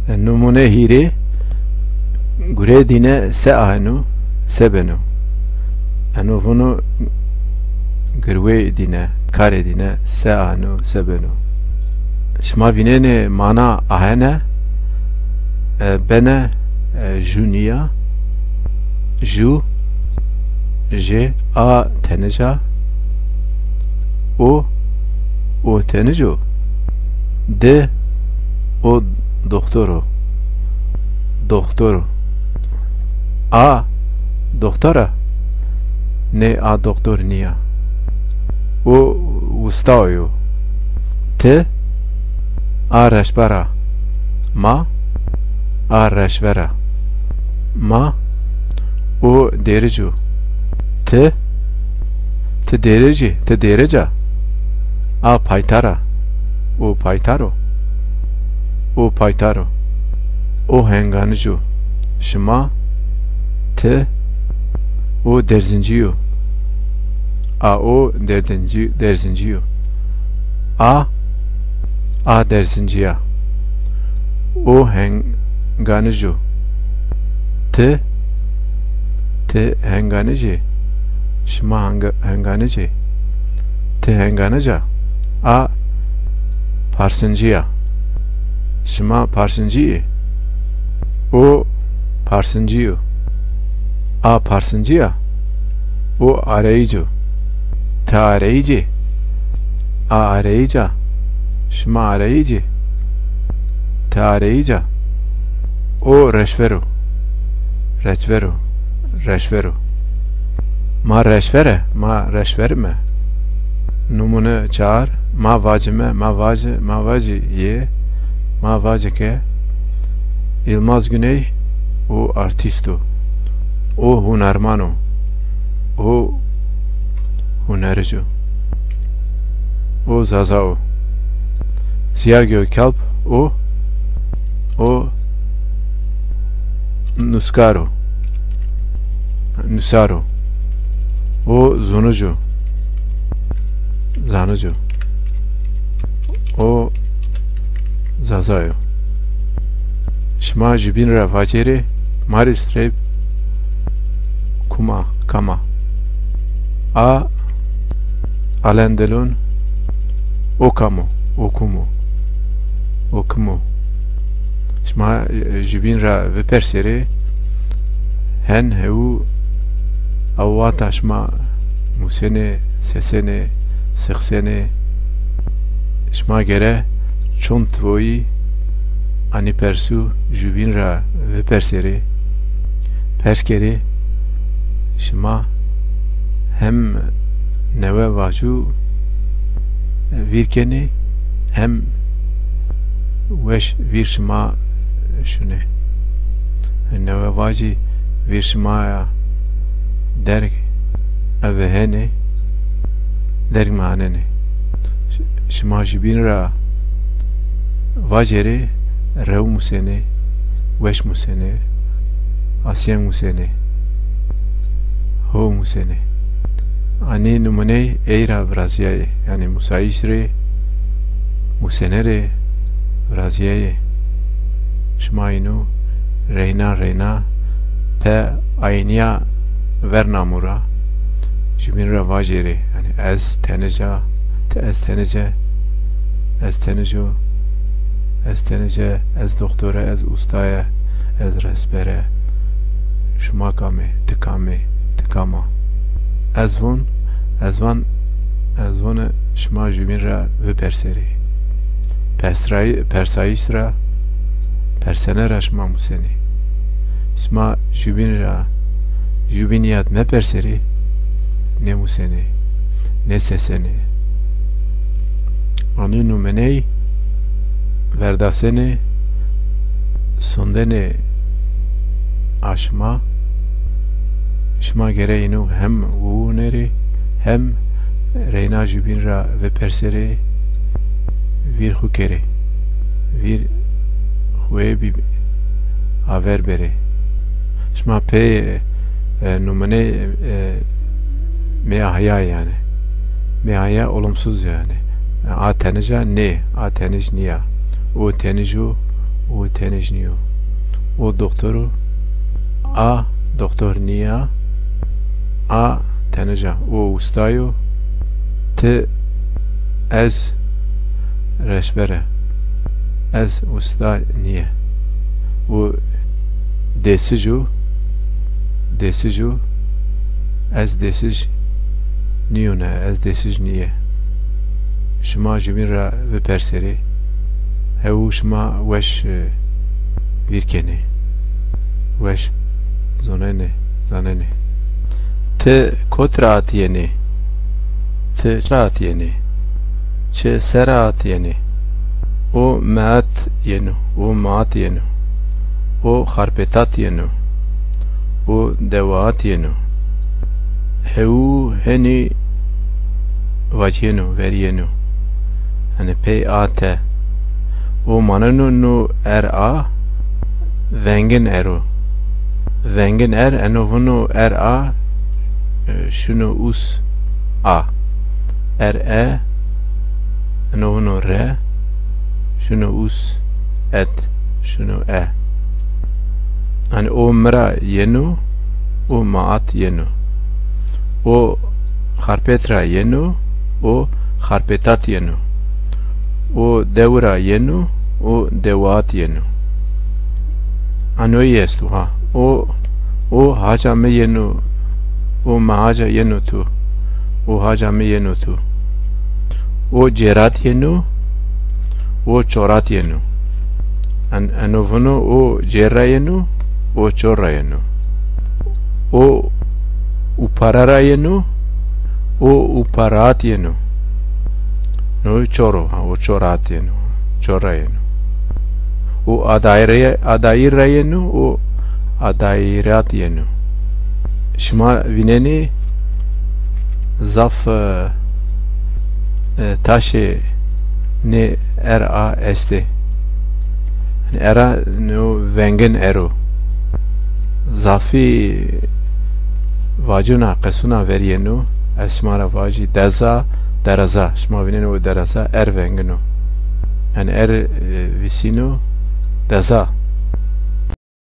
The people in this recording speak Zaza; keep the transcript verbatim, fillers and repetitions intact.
Numune hîrê, gurê dîne se aheno, se beno? Eno vûno gurwê dîne, karê dîne se aheno, se beno? Şima vînenê mana ahene, e, bene, e, jû nîya, jû, jê, a tenij a, o, o tenij o, di, o doxtor o, doxtor o, a doxtor a, nê a doxtor nîya, o wustao yo, ti, a reşber a, ma, a reşver a. Ma, o dêric o. Ti, ti dêric î, ti dêric a. A paytar a. O paytar o. O paytar o. O henganic o. Şima, ti, o derzincî yo. A o derdincî, derzincî yo. A, a derzincî ya. O henganic o. Ti, ti henganic î. Şima heng-, henganic î. Ti henganic a. A parsincî ya. Şima parsincî î. O parsincî yo. A parsincî ya. O areyîc o. Ti areyîc î. A areyîc a. Şima areyîc î. Ti areyîc a. O reşver o. Reçver o. Reşver o. Ma reşver e, ma reşver ime. Numune çar, ma vacime, ma vaci, ma vaci yê, ma vaci ke Yilmaz Güney o artîst o. O hunerman o. O huneric o. O zaza o. Ziya Gökalp o, o nuskar o. Nusar o. O zonuc o. Zanoc o. O zaza yo. Şima jubîn ra vacêrê, Mari Streib kuma, kam a? A Alain Delon o kam o? O kum o? O kim o? Şima, e, jubîn ra viperserê, hen hewu awata şima musenê, sesenê, sixsenê. Şima gere çond voyî anî persû jubîn ra viperserê, pers kerê, şima hem newe vacû vîr kenê, hem weş vîr şima şunê. Newe vacî vîr şima ya derg evehenê, derg manenê. Ş-, şima jubîn ra vacêrê, rew musenê, weş musenê, asyen musenê, ho musenê. Anî numuney ey ra virazîyayê, yanî musayîş rê, musene rê virazîyayê. Şima înu reyna reyna pe aynîya vernamû ra, jubîn ra vacêrê, yanî ez tenij a, ti ez tenij e, ez tenij o, ez tenij e, ez doxtor e, ez usta ye, ez resber e. Şima kam ê, ti kam ê, ti kam a? Ez von, ez van, ez vone şima jubîn ra viperserê. Persray-, persayîş ra, persene ra şima musenê. Şima jubîn ra, jubînîyat meperserê, nêmusenê, nêsesenê. Anî numeney verdasenê, sondenê a şima. Şima gere înu hem wuwunerê, hem reyna jubîn ra viperserê, vîr xwu kerê, vîr xwuyê bî aver berê. Şima pê, e, numuney, e, mêahya yanî. Mêahya olumsuz yanî. A tenij a? Nê, a tenij nîya. O tenij o, O tenij nîyo. O doktor o. A doktor nîya. A tenij a. O ustayo. Ti, ez reşber e. Ez usta nîye. O dêsij o. Dêsij o. Ez dêsij nîyone. Ez dêsij nîye. Şima jubîn ra biperserê. Hew şima weş, e, vîr kenê. Weş zonenê, zanenê. Ti kot ra atîyenê? Ti çi ra atîyenê? Çi ser ra atîyenê? O meat yeno, o maat yeno. O xarpêtat yeno. O dewaat yeno. Hewu henî vacîyeno, verîyeno. Yanî pey a te. O maneno no er a, vengin er o. Vengin er, eno vino er a, e, şino us a. Er e, eno vino re, şino us et, şino e. Yanî o mi ra yeno, o maat yeno. O xarpêt ra yeno, o xarpêtat yeno. O dew ra yeno, o dewaat yeno. Anoyî esto ha. O, o haca mi yeno, o mi haca yeno tu. O haca mi yeno tu. O cêrat yeno, o çorat yeno. En-, eno vino o cêr ra yeno, o çor ra yeno. O upara ra yeno, o uparaat yeno. No çor o, ha, o çoraat yeno. Çor ra yeno. O adayîr, adayîr ra yeno, o adayîrat yeno. Şima vînenê zaf, e, e, taşê nê er a estê. Yanî era no vengin er o. Zafî vacuna, qesuna verîyeno. Ez şima ra vacî deza, dereza. Şima vînenê o dereza er vengin o. Yanî er, e, vîsîno deza.